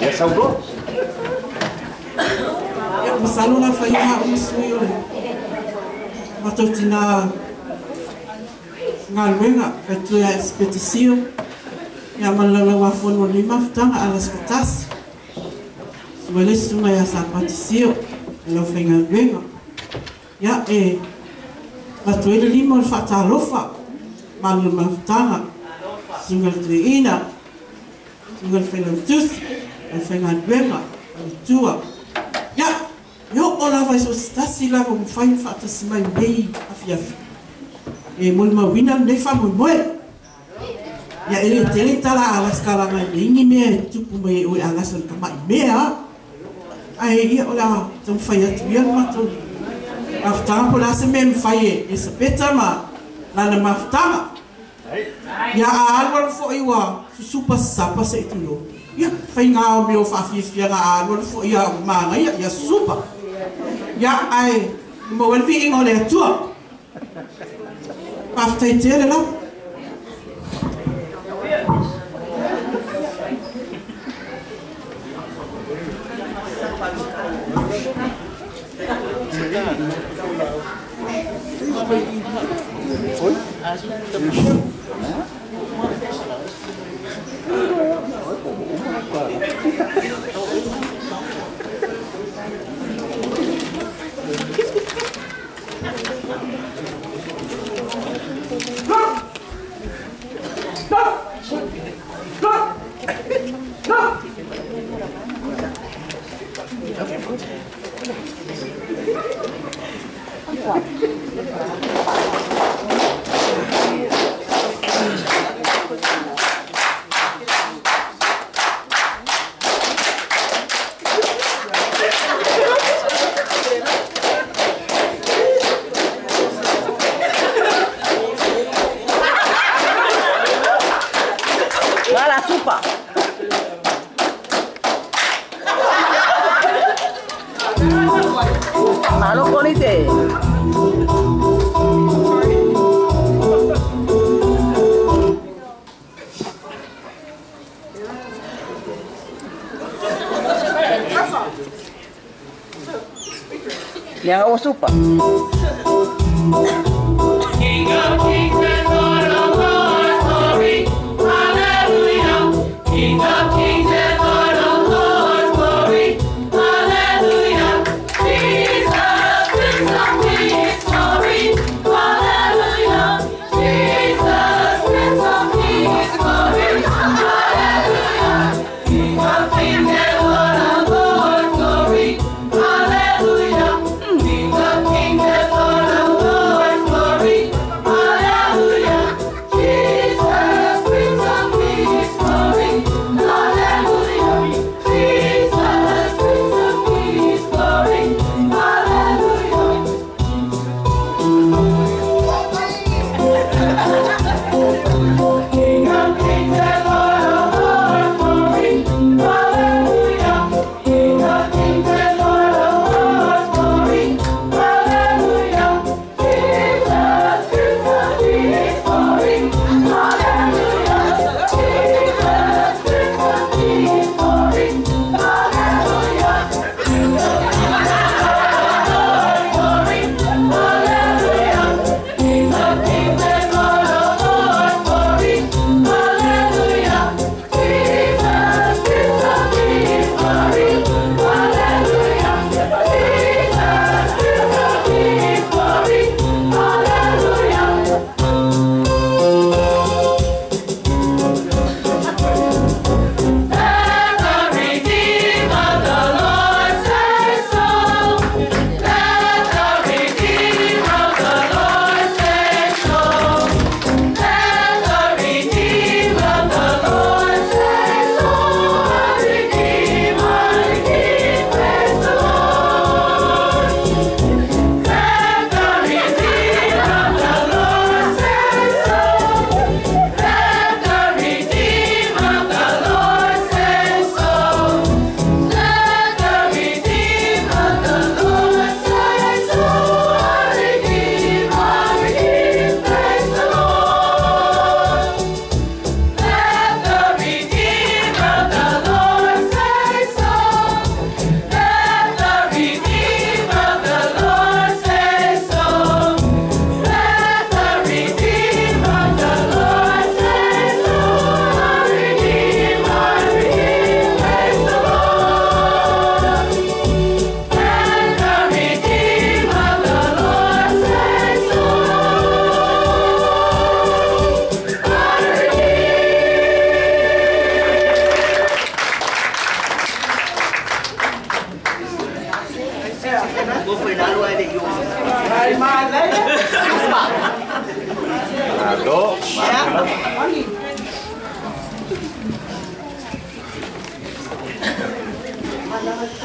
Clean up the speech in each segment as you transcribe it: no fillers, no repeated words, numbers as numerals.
Ia saunoa. Ia, masalo la faia o sui o le matou tina galuega faituia Espetasio ia ma le laulauafono o lenei mafutaga Alaspatasi. Sua le susuga ia Sapatasio e lau faigaluega. Ia e avatu ai le lima o le faatalofa malu o le mafutaga, susuga i le toeaina, susuga i le failautusi, lau faigaluega, faletua. Ia, e oo lava i so o se tasi lava ua mafai ona faatasi mai i lenei afiafi e molimauina lenei faamoemoe. Ia e le tele tala a Alaska laga e leai ni mea e tupu mai ai oe Alaska o le tamai mea lava. Ae ia o le a taumafai atu ia le matou mafutaga po o le a se mea e mafai e Esapeta ma lana mafutaga. Ia a alualu foi ua susupa sapa se i tulou, ia faiga o mea o faafiafiaga a alualu foi a ua manaia, ia susupa. Ia ae maua ai le viiga o le Atua. Faafetai tele lava. Va la supa. Malo konite. Yang o supa. King of kings and Lord of lords, glory, hallelujah. King of kings and Lord of lords, glory, hallelujah. Jesus, Prince of Peace, glory, hallelujah. Jesus, Prince of Peace, glory, hallelujah. King of kings and Lord of lords, glory, hallelujah. King of kings and Lord of lords, glory, hallelujah. Jesus, Prince of Peace, glory, hallelujah. Yeah.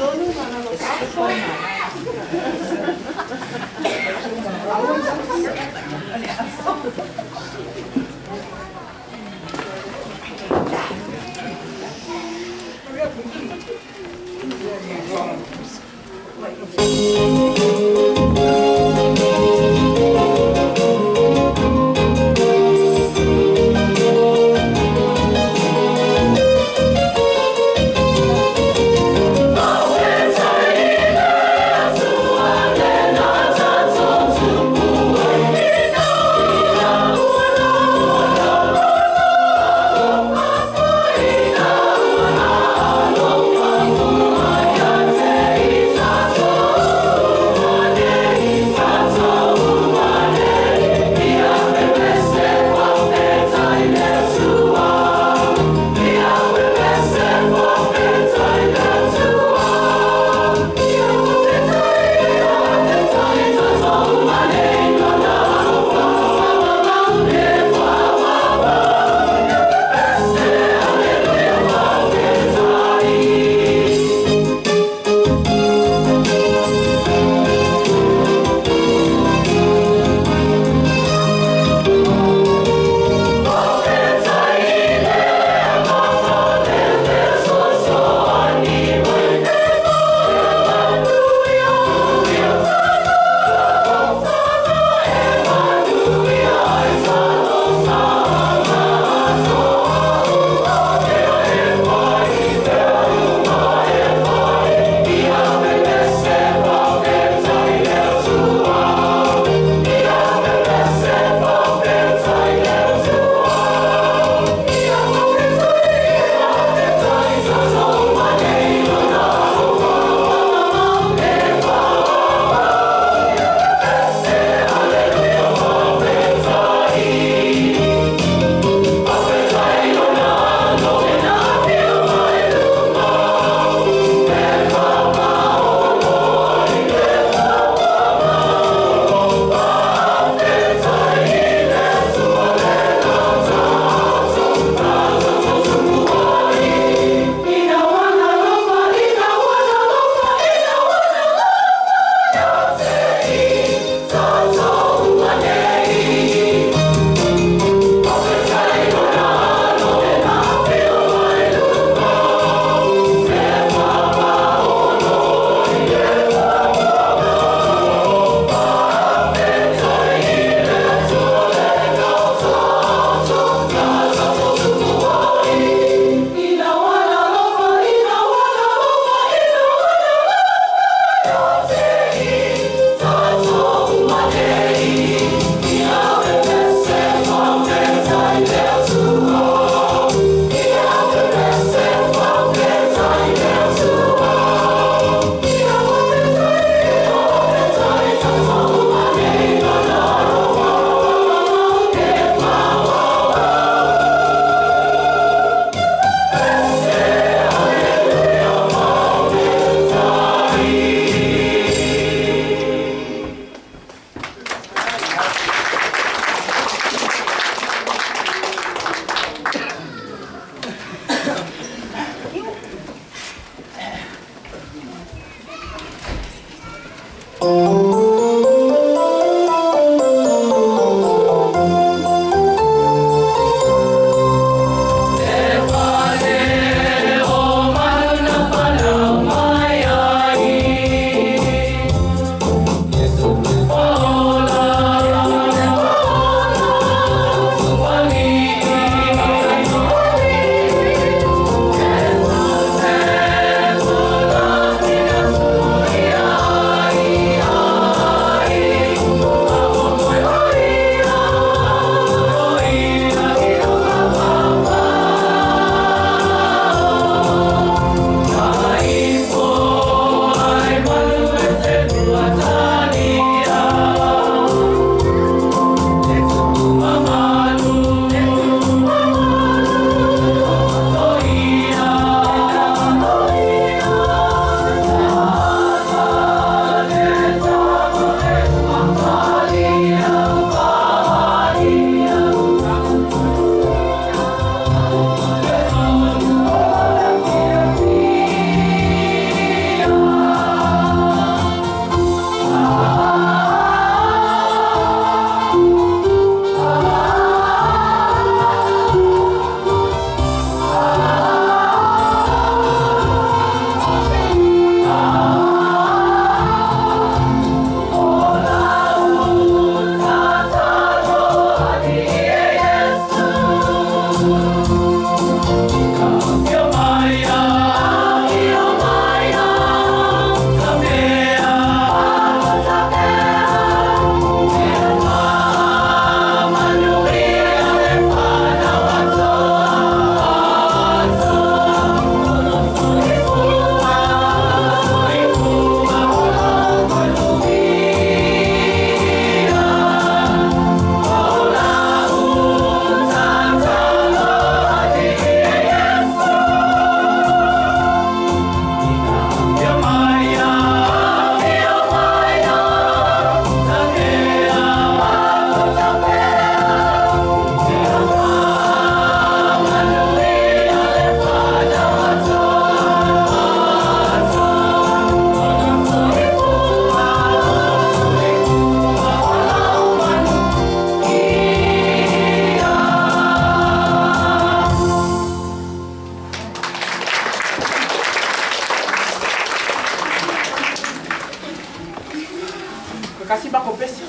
pesi.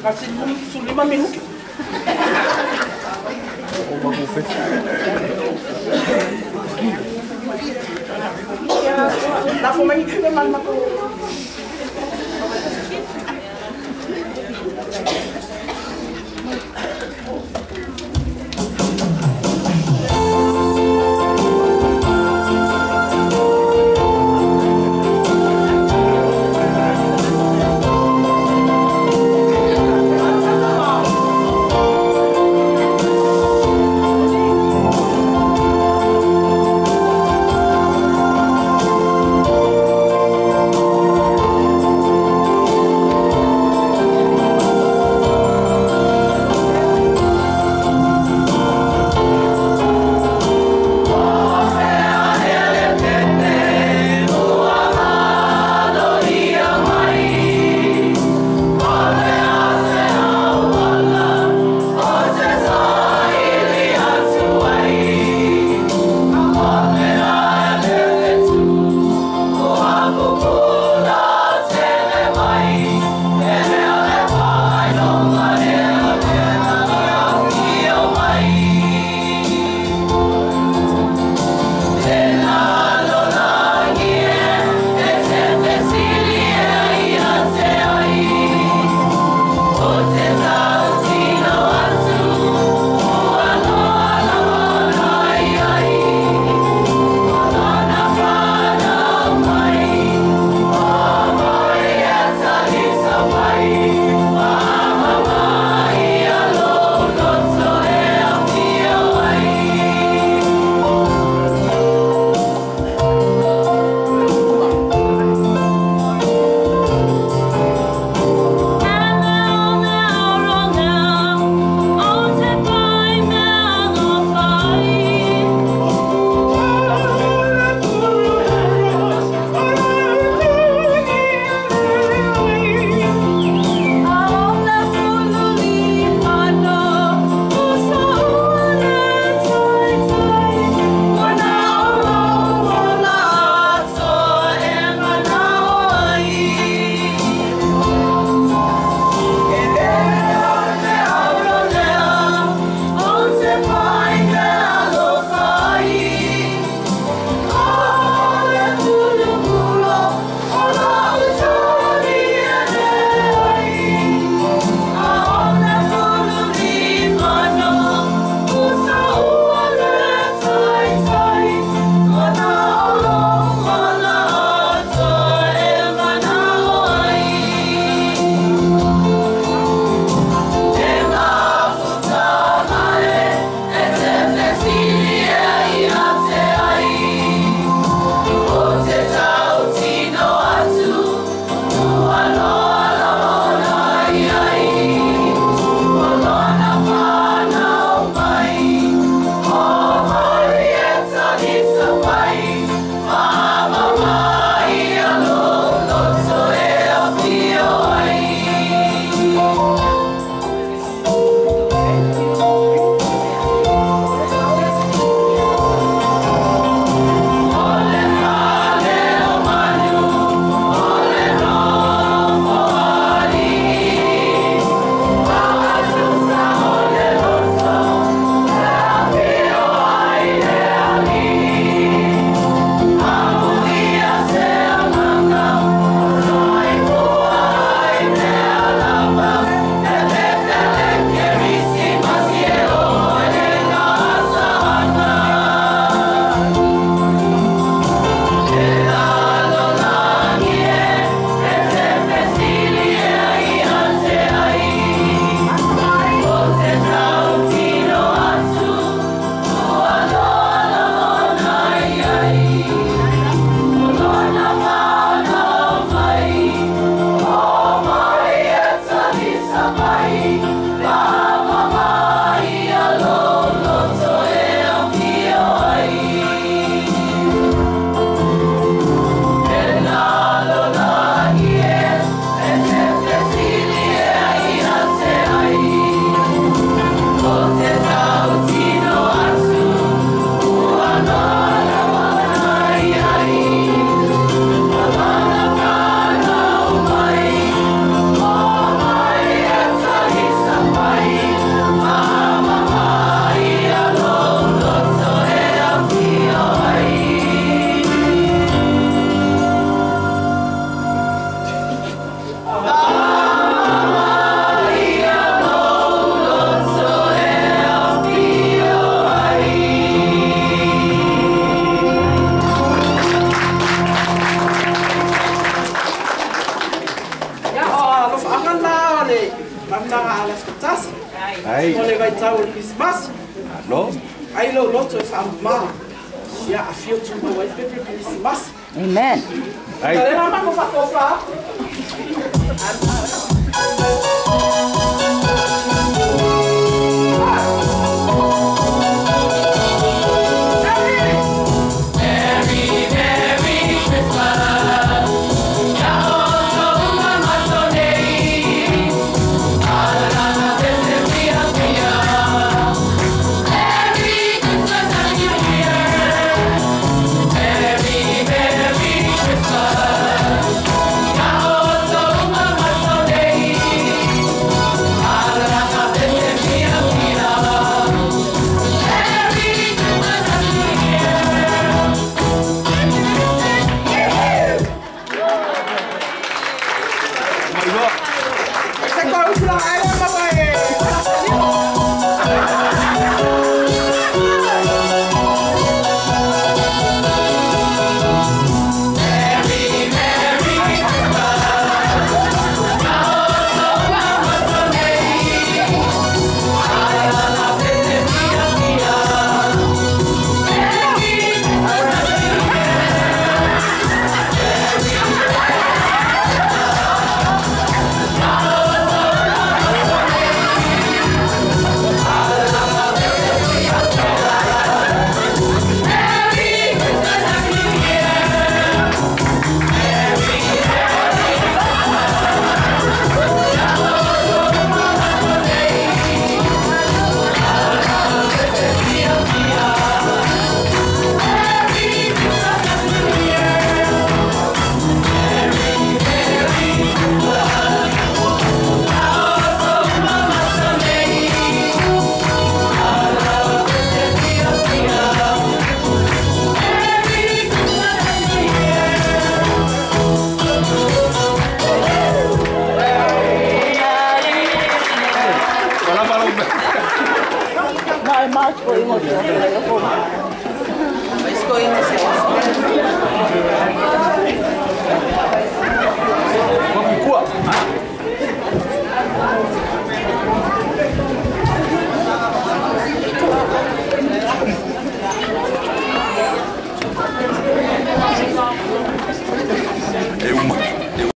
Kasi 15 minuti. La fo mai kule mal mako. Ai lo loto e whaamama. Ia a fio tu mau ai pepe Kirisimasi. Amen. Ai. Ka mako whakofa. Mai mai ko ingo te.